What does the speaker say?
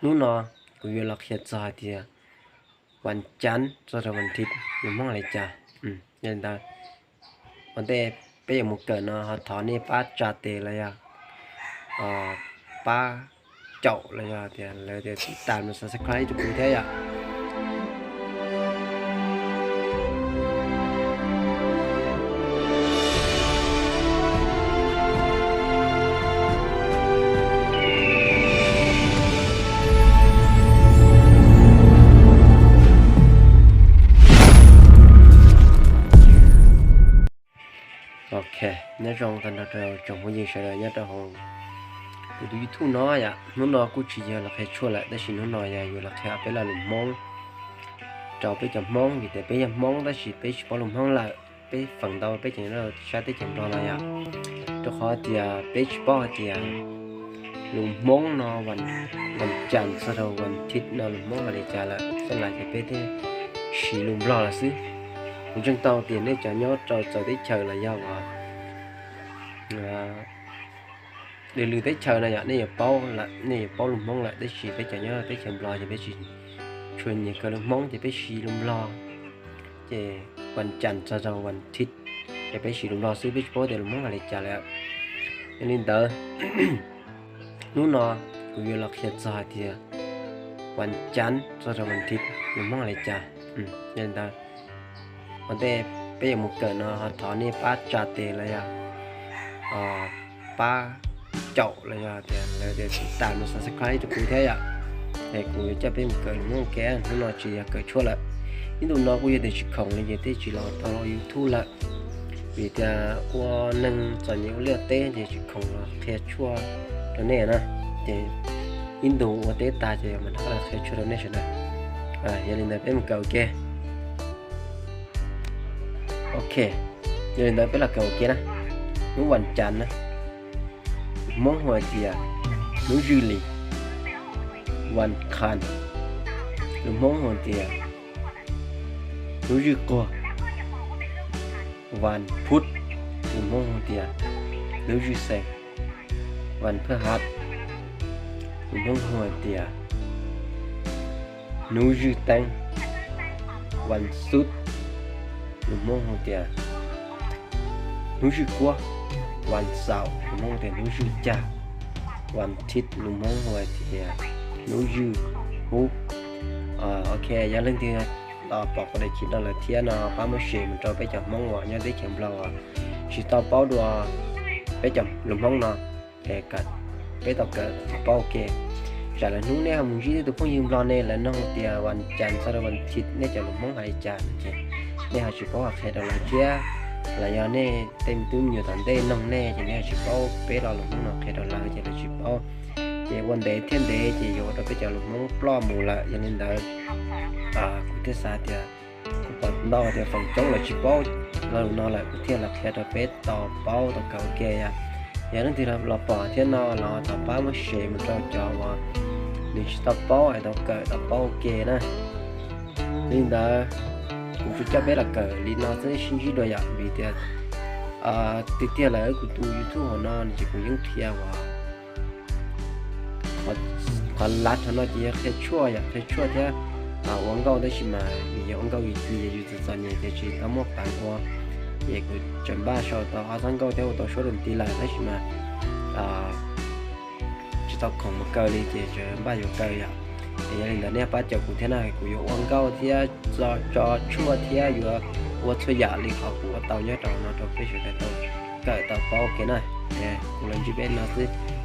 Hnub no kuv yuav los qhia txog hais tias vas cav txog rau vas thiv lus Hmoob hais li cas. Yog li ntawd, ua ntej peb yuav mus kawm no ho thov nej pab tsa tes los yog pab caum los yog tias lawv tias tib tas mus subscribe rau kuv thiab yom. Ok, nyob zoo tag nrho rau tsoom phooj ywg sawv daws nyob rau hauv kuv tus YouTube no yom. Hnub no kuj tsis yog los qhia tshuaj lawm, tab sis hnub no yog yuav los qhia peb lo lus Hmoob rau peb cov Hmoob, vim tias peb yog Hmoob tab sis peb tsis paub lus Hmoob lawm, peb feem ntau peb cov nyob rau sab teb chaws Nplog no yom. Rau qhov tias peb tsis paub hais tias lus Hmoob no, vas cav txog rau vas thiv no lus Hmoob hais li cas lawm, xav las ces peb thiaj siv lus Nplog lawm xwb. Kuv ntseeg tau tias nej cov nyob rau txawv teb chaws los yog lwm lwm teb chaws no yom, nej yuav paub lawm, nej yuav paub lus Hmoob lawm, tab sis peb cov nyob teb chaws Nplog ces peb tsis tshua nyiam kawm lus Hmoob ces peb siv lus Nplog, ces vas cav txog rau vas thiv ces peb siv lus Nplog xwb, peb tsis paub tias lus Hmoob hais li cas lawm. Yog li ntawd, hnub no kuv yuav los qhia txog hais tias vas cav txog rau vas thiv lus Hmoob hais li cas. Yog li ntawd, ua ntej peb yuav mus kawm no ho thov nej pab tsa tes los yog pab caum los yog tias lawv tias tib tas mus subscribe rau kuv thiab yom. Es kuv yuav coj peb mus kawm lus Hmoob ua ke, hnub no tsis yog kawm tshuaj lawm. Ib ntu no kuj yog tias tsis khoom li ces thiaj tsis los tau YouTube lawm, vim tias ua neeg txom nyem ua liaj teb ces tsis khoom los qhia tshuaj rau nej na. Ces ib ntu ua teb tag ces mam rov qab los qhia tshuaj rau nej sawv daws. Yog li ntawd peb mus kawm ua ke. Ok, yog li ntawd peb los kawm ua ke na. Hnub vas cav na, Hmoob hu hais tias hnub zwj lis, vas khas, lus Hmoob hu hais tias hnub zwj quag, vas phuv, lus Hmoob hu tias hnub zwj xees, vas phaj hav, lus Hmoob hu hais tias hnub zwj teeb, vas xuv, lus Hmoob hu tias hnub zwj kuab, vas xaum, lus Hmoob tias hnub zwj cag, vas thiv, lus Hmoob hu tias hnub zwj hub. Ok, yog leej twg los pom kuv daim khiv no lawm thiab no pab muab share mus rau peb cov Hmoob uas nyob teb chaws Nplog uas tsis tau paub dua peb cov lus Hmoob no, es kom peb tau kawm paub ua ke. Tsam lwm hnub nej ho mus ntsib tej tus phooj ywg Nplog ne lawv noog tias vas cav txog rau vas thiv nej cov lus Hmoob hais li cas no ces nej ho tsis paub qhia rau lawv thiab, los yog nej tej me tub me nyuam tom ntej noog nej ces nej ho tsis paub peb lo lus Hmoob no qhia rau lawv ces lawv tsis paub. Ces ua ntev thiab ntev ces yuav ua rau peb cov lus Hmoob ploj mus lawm. Yog li ntawd, kuv thiaj xav tias kuv pom ntau tias feem coob lawv tsis paub lo lus no lawm, kuv thiaj los qhia rau peb tau paub tau kawm ua ke yom. Yog leej twg los pom thiab no los thov pab muab share mus rau cov uas nws tsis tau paub es tau kawm tau paub ua ke na. Li ntawd, kuv tsuas coj peb los kawm li no xwb, sib ntsib dua yom, vim tias tiag tiag lawm kuv tus YouTube hauv no ces kuv yeej qhia uas qhov lav hauv no ces yog qhia tshuaj yom, qhia tshuaj thiab ua nkauj, tab sis mas vim yog ua nkauj yus cus es yus txom txom nyem ces tsis tau muaj peev ua, ces kuv tseem npaj sau tau ob txoj nkauj thiab ua tau suab dua nti lawm, tab sis mas tsis tau khoom mus kaw li ces tseem npaj yuav kaw yom. Es yog li ntawd nej pab caum kuv thiab na, kuv yuav ua nkauj thiab tso tshuaj thiab yuav ua txhua yam li qhov kuv ua tau nyob rau no rau peb sawv daws tau kawm tau paub ua ke na. Kuv los ntsib peb no xwb.